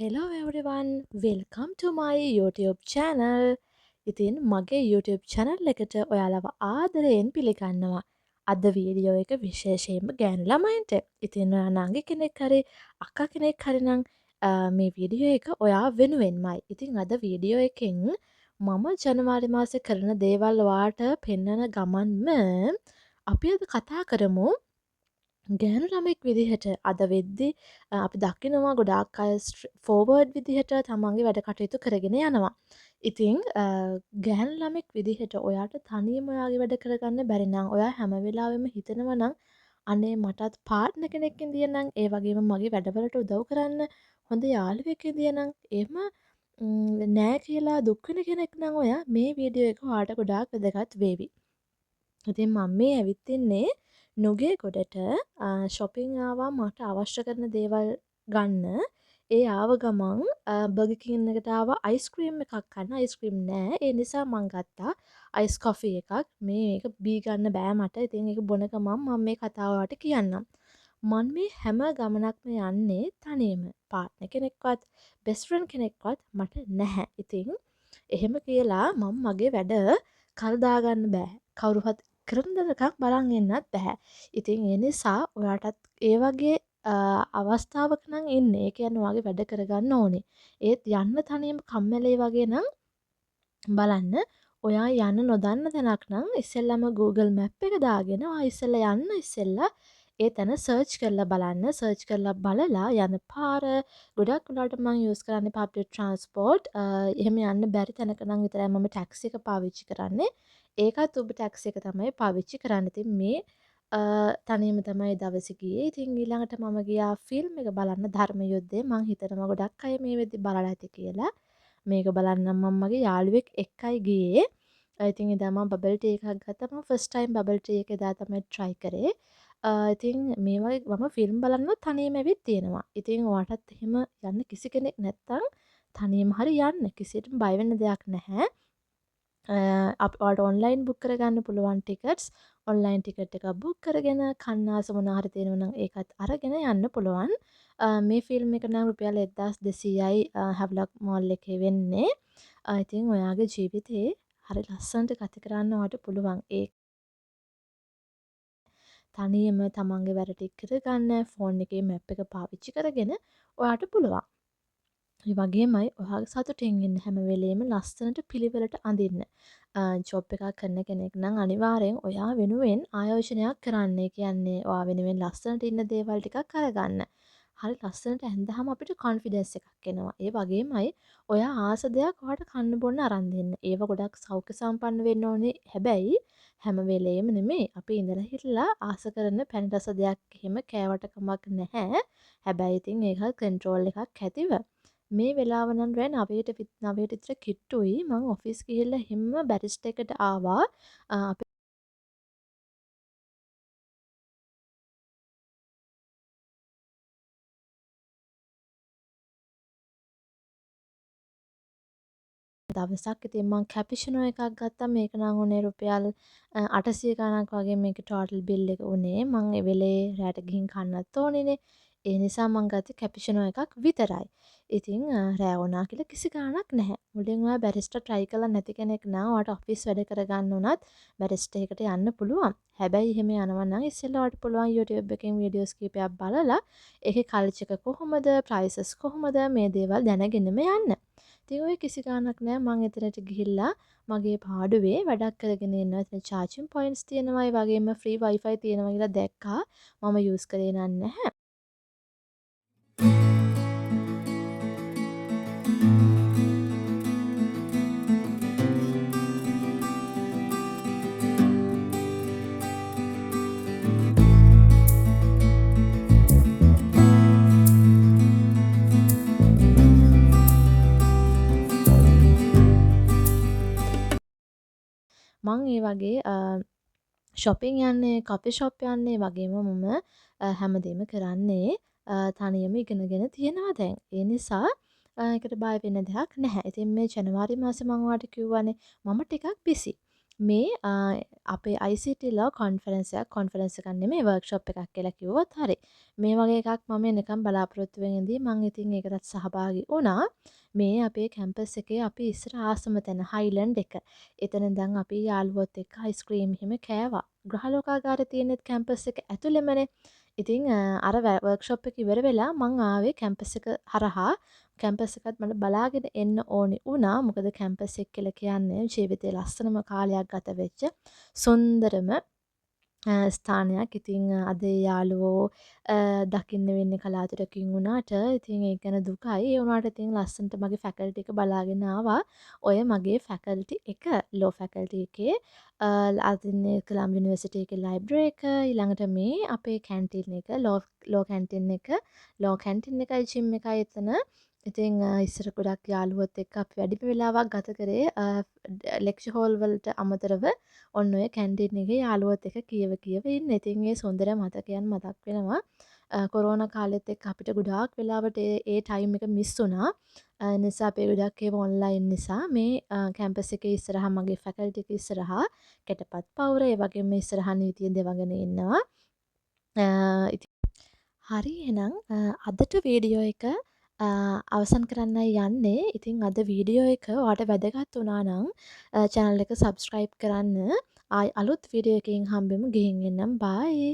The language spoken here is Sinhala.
Hello everyone, welcome to my YouTube channel. ඉතින් මගේ YouTube channel එකට ඔයාලව ආදරයෙන් පිළිගන්නවා. අද වීඩියෝ එක විශේෂයෙන්ම ගෑනු ළමයින්ට. ඉතින් ඔයා නංගි කෙනෙක් හරි අක්කා කෙනෙක් හරි නම් මේ වීඩියෝ එක ඔයා වෙනුවෙන්මයි. ඉතින් අද වීඩියෝ එකෙන් මම ජනවාරි මාසේ කරන දේවල් ඔයාට පෙන්නන ගමන්ම අපි අද කතා කරමු ගෑනු ළමෙක් විදිහට අද වෙද්දි අපි දකිනවා ගොඩාක් අය ෆෝවර්ඩ් විදිහට තමන්ගේ වැඩ කටයුතු කරගෙන යනවා. ඉතින් ගෑනු ළමෙක් විදිහට ඔයාට තනියම ඔයාගේ වැඩ කරගන්න බැරි නම්, ඔයා හැම වෙලාවෙම හිතනවා නම් අනේ මටත් පාර්ට්නර් කෙනෙක් ඉඳිය නම්, ඒ වගේම මගේ වැඩවලට උදව් කරන්න හොඳ යාළුවෙක් ඉඳිය නම්, එහෙම නෑ කියලා දුක් වෙන කෙනෙක් නම් ඔයා මේ වීඩියෝ එක ඔයාට ගොඩාක් වැදගත් වේවි. ඉතින් මම මේ ඇවිත් ඉන්නේ නුගේ ගොඩට ෂොපින් ආවා මට අවශ්‍ය කරන දේවල් ගන්න. ඒ ආව ගමන් බර්ගර් කිං එකට ආවා අයිස්ක්‍රීම් එකක් ගන්න. අයිස්ක්‍රීම් නෑ. ඒ නිසා මං ගත්තා අයිස් කොෆි එකක්. මේක බී ගන්න බෑ මට. ඉතින් ඒක බොන ගමන් මම මේ කතාව ඔයාලට කියන්නම්. මං මේ හැම ගමනක්ම යන්නේ තනියම. පාර්ට්නර් කෙනෙක්වත් බෙස්ට් ෆ්‍රෙන්ඩ් කෙනෙක්වත් මට නැහැ. ඉතින් එහෙම කියලා මං මගේ වැඩ කල් දාගන්න බෑ. කවුරුහත් කරන දෙනකම් බලන් ඉන්නත් බැහැ. ඉතින් ඒ නිසා ඔයාටත් ඒ වගේ අවස්ථාවක නම් ඉන්නේ. ඒ කියන්නේ ඔයාගේ වැඩ කරගන්න ඕනේ. ඒත් යන්න තනියම කම්මැලි වගේ නම් බලන්න ඔයා යන්න නොදන්න තැනක් නම් ඉස්සෙල්ලාම Google Map එක දාගෙන ඔයා ඉස්සෙල්ලා යන්න ඉස්සෙල්ලා ඒ තැන සර්ච් කරලා බලන්න. සර්ච් කරලා බලලා යන පාර ගොඩක් වෙලාවට මං යූස් කරන්නේ පබ්ලික් ට්‍රාන්ස්පෝර්ට්. එහෙම යන්න බැරි තැනක නම් විතරයි මම ටැක්සි එක පාවිච්චි කරන්නේ. ඒකත් ඔබ ටැක්සි එක තමයි පාවිච්චි කරන්නේ. ඉතින් මේ තනියම තමයි දවසේ ගියේ. ඉතින් ඊළඟට මම ගියා ෆිල්ම් එක බලන්න ධර්ම යුද්ධය. මං හිතනවා ගොඩක් අය මේ වෙද්දි බලලා ඇති කියලා. මේක බලන්න මම මගේ යාළුවෙක් එක්කයි ගියේ. ඉතින් එදා මම බබල් ටී එකක් ගත්තා. මම ෆස්ට් ටයිම් බබල් ටී එක එදා තමයි ට්‍රයි කරේ. ඉතින් මේ වගේ මම ෆිල්ම් බලන්නත් තනියම ඇවිත් තියෙනවා. ඉතින් ඔයාටත් එහෙම යන්න කිසි කෙනෙක් නැත්තම් තනියම හරි යන්න. කිසියටම බය වෙන්න දෙයක් නැහැ. ඔයාලට ඔන්ලයින් බුක් කරගන්න පුළුවන් ටිකට්ස්. ඔන්ලයින් ටිකට් එකක් බුක් කරගෙන කන්න ආස මොනවා හරි තියෙනවා නම් ඒකත් අරගෙන යන්න පුළුවන්. මේ ෆිල්ම් එක නම් රුපියල් 1200යි හැව්ලොක් මෝල් එකේ වෙන්නේ. ඉතින් ඔයාගේ ජීවිතේ හරි ලස්සනට ගත කරන්න ඔයාට පුළුවන්. ඒ තනියම තමන්ගේ වැඩ ටික කරගන්න ෆෝන් එකේ මැප් එක පාවිච්චි කරගෙන ඔයාට පුළුවන්. ඒ වගේමයි ඔයාගේ සතුටින් ඉන්න හැම වෙලේම ලස්සනට පිළිවෙලට අඳින්න. ජොබ් එකක් කරන කෙනෙක් නම් අනිවාර්යෙන් ඔයා වෙනුවෙන් ආයෝජනයක් කරන්න. ඒ කියන්නේ ඔයා වෙනුවෙන් ලස්සනට ඉන්න දේවල් ටිකක් අරගන්න. හරි ලස්සනට ඇඳහම අපිට කොන්ෆිඩන්ස් එකක් එනවා. ඒ වගේමයි ඔයා ආස දෙයක් ඔයාට කන්න බොන්න අරන් දෙන්න. ඒව ගොඩක් සෞඛ්‍ය සම්පන්න වෙන්න ඕනේ. හැබැයි හැම වෙලේම නෙමෙයි. අපි ඉඳලා හිටලා ආස කරන පැණි රස දෙයක් එහෙම කෑවට කමක් නැහැ. හැබැයි ඉතින් ඒක කන්ට්‍රෝල් එකක් ඇතිව. මේ වෙලාව නම් රෑ 9ට විතර කිට්ටුයි. මං ඔෆිස් ගිහිල්ලා එහෙම්ම බැරිස්ටා එකට ආවා. අපේ දවසක් ඉතින් මං කැපිචිනෝ එකක් ගත්තා. මේක නම් උනේ රුපියල් 800 ගණනක් වගේ මේක ටෝටල් බිල් එක උනේ. මං ඒ වෙලේ රෑට ගිහින් කන්නත් ඕනේනේ. ඒ නිසා මං ගත්තේ කැපිචිනෝ එකක් විතරයි. ඉතින් රෑ වුණා කියලා කිසි ගාණක් නැහැ. මුලින් ඔයා බැරිස්ටා ට්‍රයි කරලා නැති කෙනෙක් නම් ඔයාට ඔෆිස් වැඩ කරගන්න උනත් බැරිස්ටා එකට යන්න පුළුවන්. හැබැයි එහෙම යනවා නම් ඉස්සෙල්ලා ඔයාට පුළුවන් YouTube එකෙන් වීඩියෝස් කීපයක් බලලා ඒකේ කල්චර් එක කොහොමද, ප්‍රයිසස් කොහොමද මේ දේවල් දැනගෙනම යන්න. ඉතින් ඔය කිසි ගාණක් නෑ. මං එතනට ගිහිල්ලා මගේ පාඩුවේ වැඩක් කරගෙන ඉන්නවා. එතන චාර්ජින් පොයින්ට්ස් තියෙනවා. ඒ වගේම ෆ්‍රී Wi-Fi තියෙනවා කියලා දැක්කා. මම යූස් කරේ නන් නැහැ. මං ඒ වගේ ෂොපින් යන්නේ, කොෆි ෂොප් යන්නේ වගේම මම හැමදේම කරන්නේ තනියම ඉගෙනගෙන තියෙනවා දැන්. ඒ නිසා ඒකට බය වෙන්න දෙයක් නැහැ. ඉතින් මේ ජනවාරි මාසේ මං ඔයාලට කිව්වනේ මම ටිකක් බිසි. මේ අපේ ICT law conference එකක්, කොන්ෆරන්ස් එකක් නෙමෙයි, වර්ක්ෂොප් එකක් කියලා කිව්වොත් හරි. මේ වගේ එකක් මම එනකම් බලාපොරොත්තු වෙන ඉඳී මං ඉතින් ඒකටත් සහභාගී වුණා. මේ අපේ කැම්පස් එකේ අපි ඉස්සර ආසම තැන හයිලන්ඩ් එක. එතන ඉඳන් අපි යාළුවොත් එක්ක අයිස්ක්‍රීම් එහෙම කෑවා. ග්‍රහලෝකාගාරය තියෙනෙත් කැම්පස් එක ඇතුළෙමනේ. ඉතින් අර වර්ක්ෂොප් එක ඉවර වෙලා මං ආවේ කැම්පස් එක හරහා. කැම්පස් එකත් මට බලාගෙන එන්න ඕනි වුණා. මොකද කැම්පස් එක කියලා කියන්නේ ජීවිතේ ලස්සනම කාලයක් ගත වෙච්ච සුන්දරම ස්ථානයක්. ඉතින් අද ඒ යාළුවෝ දකින්න වෙන්නේ කලාතුරකින් වුණාට ඉතින් ඒක ගැන දුකයි. ඒ වුණාට ඉතින් ලස්සනට මගේ ෆැකල්ටි එක බලාගෙන ආවා. ඔය මගේ ෆැකල්ටි එක, ලෝ ෆැකල්ටි එකේ අද ඉන්නේ කොළඹ යුනිවර්සිටි එකේ ලයිබ්‍රරි එක, ඊළඟට මේ අපේ කැන්ටින් එක, ලෝ කැන්ටින් එක, ලෝ කැන්ටින් එකයි ජිම් එකයි එතන. ඉතින් ඉස්සර ගොඩක් යාළුවොත් එක්ක අපි වැඩිම වෙලාවක් ගත කරේ ලෙක්චර් හෝල් වලට අමතරව ඔන්න ඔය කැන්ටින් එකේ යාළුවොත් එක්ක කියව කියව ඉන්න. ඉතින් ඒ සුන්දර මතකයන් මතක් වෙනවා. කොරෝනා කාලෙත් එක්ක අපිට ගොඩාක් වෙලාවට ඒ ටයිම් එක මිස් වුණා. ඒ නිසා අපේ ගොඩක් ඒවා ඔන්ලයින් නිසා මේ කැම්පස් එකේ ඉස්සරහා මගේ ෆැකල්ටි එක ඉස්සරහා කැටපත් පවුර, ඒ වගේම ඉස්සරහා නීතිය දෙවඟන ඉන්නවා. ඉතින් හරි, එහෙනම් අදට වීඩියෝ එක අවසන් කරන්නයි යන්නේ. ඉතින් අද වීඩියෝ එක ඔයාට වැදගත් වුණා නම් චැනල් එක සබ්ස්ක්‍රයිබ් කරන්න. ආයි අලුත් වීඩියෝ එකකින් හම්බෙමු. ගිහින් එන්නම්. බයි.